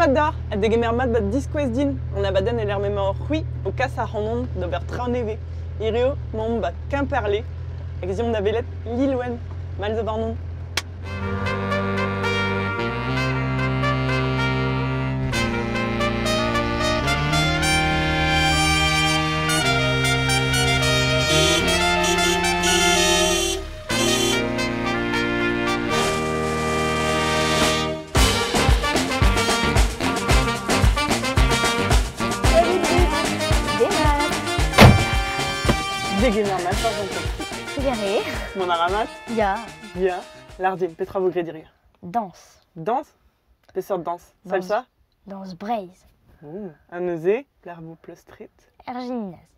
Demat deoc'h ha degemer mat 'ba Diskouez din, an abadenn e-lec'h m'emañ c'hwi o kas ac'hanon d'ober traoù nevez. Hiriv 'maomp 'ba Kemperle hag ez eomp da welet Lilwenn. Mall zo warnon. Demat. Degemer mat war an taxi. Trugarez. Mont a ra mat? Ya. Ya. Lâr din, petra vo graet hiziv? Dañs. Dañs? Peseurt dañs? Salsa? Dañs Breizh. Ha neuze, lec'h vo pleustret? Er gymnase.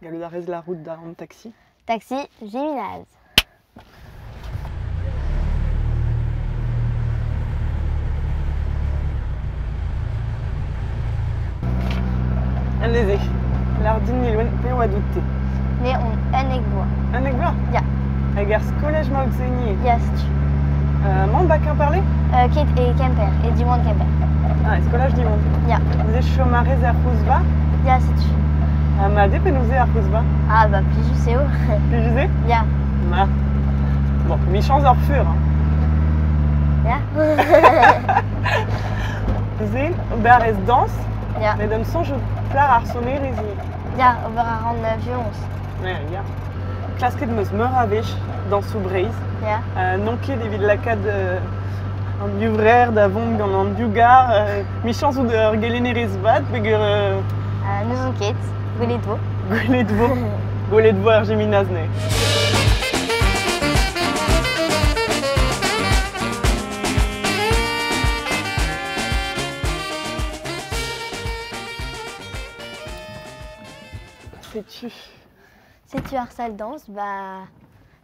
Gallout a rez lârout da an taxi? Taxi gymnase. Anezhe, lâr din Nilwenn, pe oad out-te? Me on 11 vloaz. 11 vloaz? Ya. Hag er skolaj 'maout seniñ? Ya, setu. Mañ 'ba Kemperle? Ket e Kemper, e Diwan Kemper. Ah, e skolaj Diwan. Ya. Neuze chom a rez er C'houzva? Ya, setu. Ha mat eo penaos eo ar C'houzva? Ah bah plijus eo. Plijus eo? Ya. Ma. Bon, michañs oc'h fur, hein. Ya. Neuze, ober a rez dañs, Ya. met am soñj out plac'h ar sonerezh ivez. Ya, ober a ran violoñs. Ouais, ya. Klasket 'm eus meur a wech dañsoù Breizh. Ya. N'on ket evit lakaat an divrec'h da vont gant an divgar. Michañs out ur gelennerez vat peogwir... N'ouzon ket, gwelet vo. Gwelet vo. Gwelet vo ar Geminaz neuze. Setu. Setu ar sal-dañs, ba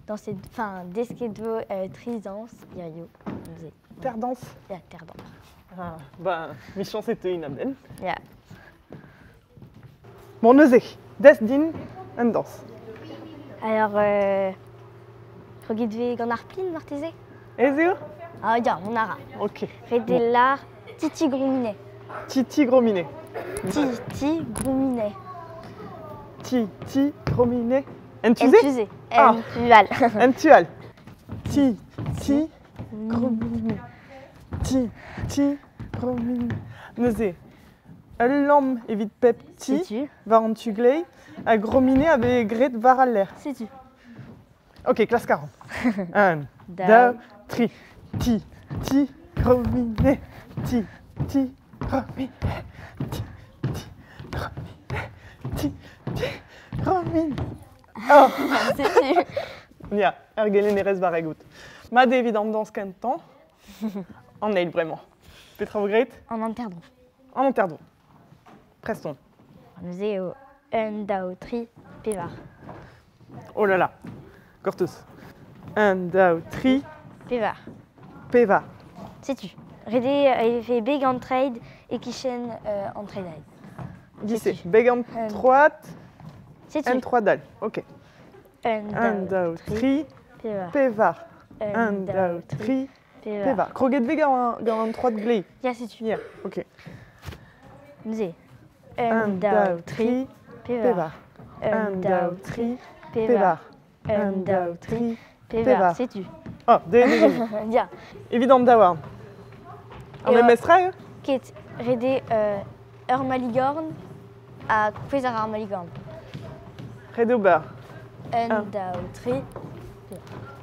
dañset, enfin desket vo tri zañs hiziv neuze. Ter dañs? Ya, ter dañs. Ah, ba, michañs e teuin a-benn. Ya. Bon, neuze, desk din un dañs. Alors, krogit 'vez gant ar plin marteze? Ez eo? Ah ya, mont a ra. Ok. Ret eo lâr Titi Grominet. Titi Grominet. Titi Grominet. Titi Grominet. En tu-se? En tu-se. Ah. En tu all. En tu all. Titi Grominet. Titi Grominet. Neuze, ul lamm evit pep ti Setu. war an tu-glei ha Grominet a vez graet war al lec'h. Setu. Ok, klask a ran. Un, Daou. daou, tri. Ti, ti, Grominet. Ti, ti, Grominet. Ti, ti, Grominet. Ti, ti, Grominet. Oh, Setu. ya, ur gelennerez war out. Mat eo evit an dañs kentañ. An eil bremañ. Petra vo graet? An hanter-dro. An hanter-dro. Prest on. Neuze eo un, daou, tri, pevar. Oh là là. Gortoz. Un, daou, tri, Pevar. pevar. Setu. Ret eo e vefe beg an treid e-kichen an treid all. Gise. Setu. Beg an Un. troad, Setu. un troad all. Ok. Un, Un, daou, tri, pevar. pevar. Un, Un, daou, tri, pevar. pevar. Kroget vez gant an troad glei. Ya, setu. Ya, ok. Neuze. Un, Un, daou, tri, pevar. pevar. Un, Un, daou, daou, tri, pevar. pevar. Un, Un, daou, daou, tri, tri, pevar. pevar. Setu. Oh, dezhe, dezhe. Ya. Evit an daouarn. Ar Eo- memes tra eo? Ket, ret eo ur maligorn ha kouezhañ ar maligorn. Ret ober. Un, Un. daou, tri.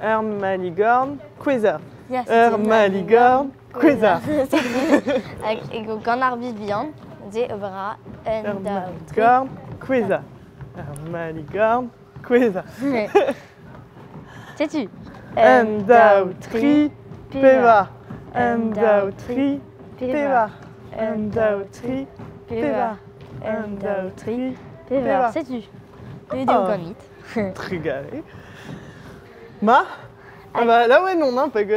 Ur maligorn, kouezhañ. Ya, setu. Ur maligorn, kouezhañ. Setu. Hag eo gant ar biz bihan, neuze ober a ra un, Ur daou, tri. maligorn, kouezhañ. Ur maligorn, kouezhañ. Setu. Un, daou, tri, pevar. Un, daou, tri, pevar. Un, daou, tri, pevar. Un, daou, tri, pevar. pevar. Setu. Deuet eo Ah. ganit. Trugarez. Ma? Ah ba, laouen on, hein, peg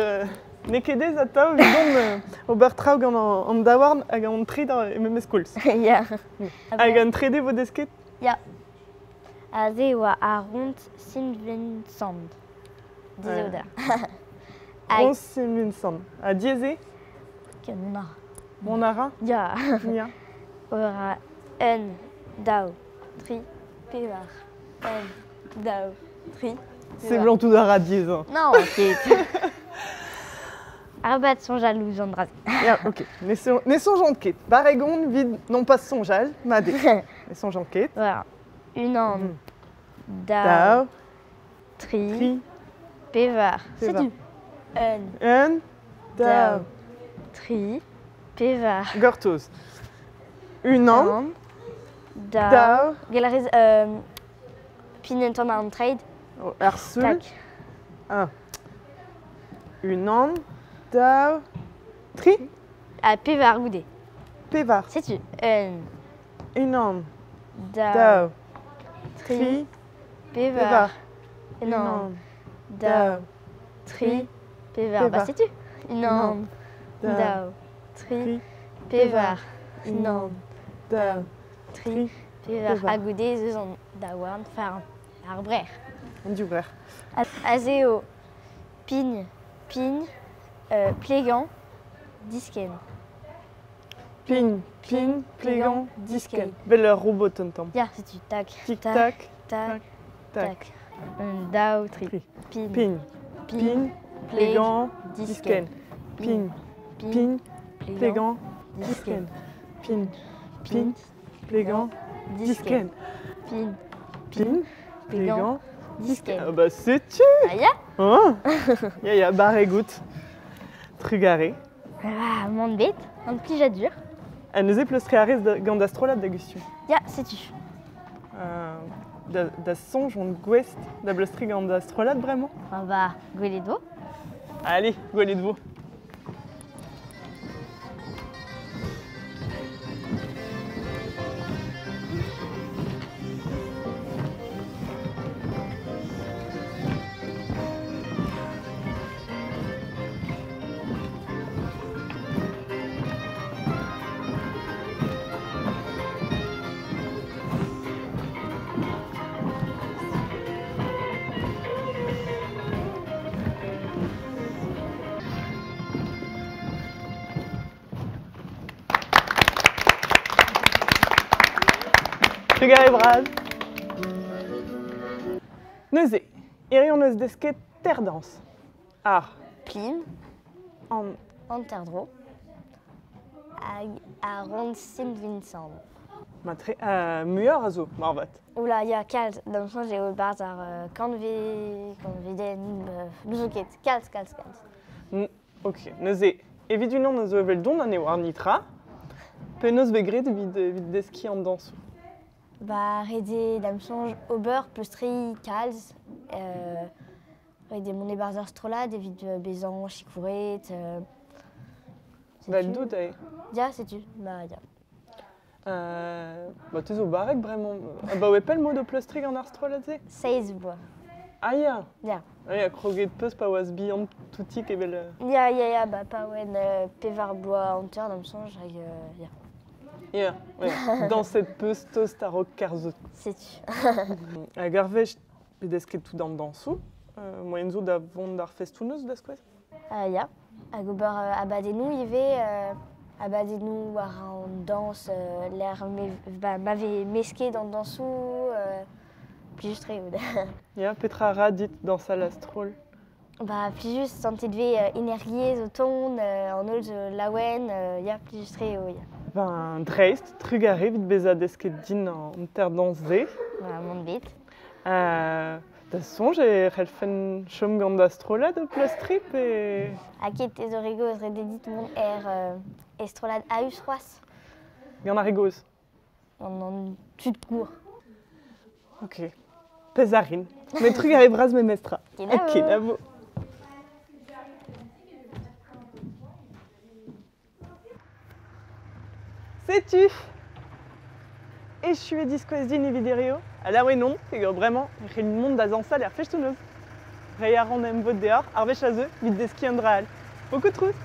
n'eo ket aes atav evidon ober traoù gant an daouarn hag an treid e memes koulz. Ya. Hag an trede vo desket? Ya. Aze e oa ar ront Saint-Vincent. Dizeoder. Hag Ront Saint-Vincent. Ha diaes eo? ken mont a ra. Mont a ra? Ya. Ya. Ora un, daou, tri, pevar. Un, daou, tri, pevar. Seblantout a ra diaes. Non, ket. Arabat soñjal ouzh an dra-se. Ya, ok. Ne, so ne soñjan ket. Barrek on evit non pas soñjal, mat eo. Ne soñjan ket. Voilà. Unan, daou, Daou, tri, tri, pevar. Pevar. Setu. Un, un, daou. daou, tri, pevar. Gortoz. Unan, Unan, daou. daou, Gell a rez pin un tamm an treid. oh, ar seul. Tak. Ah. Unan, daou, tri, Ha pevar goude. pevar. Setu. Un, Unan, daou, daou, tri, tri, pevar. pevar. Unan, Unan, daou, tri, pevar. Ba pevar. setu. Unan, daou, daou, tri, tri, pevar. unan, Unan, daou, tri, pevar. pevar. Ha goude ez eus an daouarn, enfin, ar brec'h. An div brec'h. Aze eo pign, pign, plegañ, diskenn. Pign, pign, plegañ, diskenn. Vel ur robot un tamm. Ya, setu. Tak, Tic tak, tac, tak, tac. tak. Un, daou, tri. Tri. Pign, Pign, pign, pign, pleg, plegañ, diskenn. diskenn. Pign, Pign, pign, plegañ, plegañ, diskenn. diskenn. Pign, Pign, pign, plegañ, diskenn. diskenn. Pign, Pign, plegañ, plegañ, diskenn. diskenn. Ah bah setu! Ah ya? Oh Ya ya, barrek out. Trugarez. Ah, mont bet, an plijadur. Ha neuze pleustri a rez da, gant da strollad da gustum. Ya, setu. Da, da soñj on gouest da bleustri gant da strollad bremañ. Ah bah, gwelet vo. Allez, gwelet vo. Trugarez bras. Neuze, hiriv hon eus desket ter dañs. Ar, Plin, an, an terdro. Hag ar rond Saint-Vincent. ma tre, muioc'h a zo, marvat. Oula, ya, kalz. D'am soñj eo barzh ar kanve, kanveden, n'ouzon ket. Kalz, kalz, kalz. Ok, neuze, evit unan a zo evel don an eo ar nitra, penaos bet graet evit, evit deskiñ an dañsoù. Ba, ret eo d'am soñj ober pleustri kalz. Ret eo mont e-barzh ar strollad evit bezañ sikouret. Ba, Setu. dout eo. Ya, setu. Ba, ya. Ba, te zo barrek bremañ. Ah, ba oe pell mod o pleustri gant ar strollad-se? Seizh bloaz. Ah ya. Ya. Ah ya, kroget peus pa oas bihan toutik evel... Ya, ya, ya, ba, pa oen pevar bloaz hanter d'am soñj hag ya. Ya, ouais. Dañset peus tost a-raok kerzhout. Setu. Hag ar wech bet desket tout an dañsoù, moaien zo da vont d'ar festoù-noz da skouer? Ya. Hag ober abadennoù ivez, abadennoù war an dañs, lec'h me, ba, ma vez mesket an dañsoù, plijus-tre eo. Ya, petra a ra dit dañsal a-stroll? Ba, plijus, santet vez energiezh o tont, an holl zo laouen, ya, plijus-tre eo, ya. Ben, dreist, trugarez evit bezañ desket din an ter dañs-se. Ba, mont bet. Da soñj e c'hellfen chom gant da strollad o pleustri pe... Ha ket ez ur re gozh ret eo dit mont er e strollad a-us c'hoazh. Gant ar re gozh. An an tud gour. Ok. Pezh a rin. Met trugarez bras memestra. Kenavo. Kenavo. Setu! Echu e diskouez din evit hirio. Ha laouen on, peogwir bremañ e c'hell mont da zañsal er festoù-noz. Reiñ a ran em vod deoc'h ar wech a zeu evit deskiñ an dra all. Beaucoup trouz!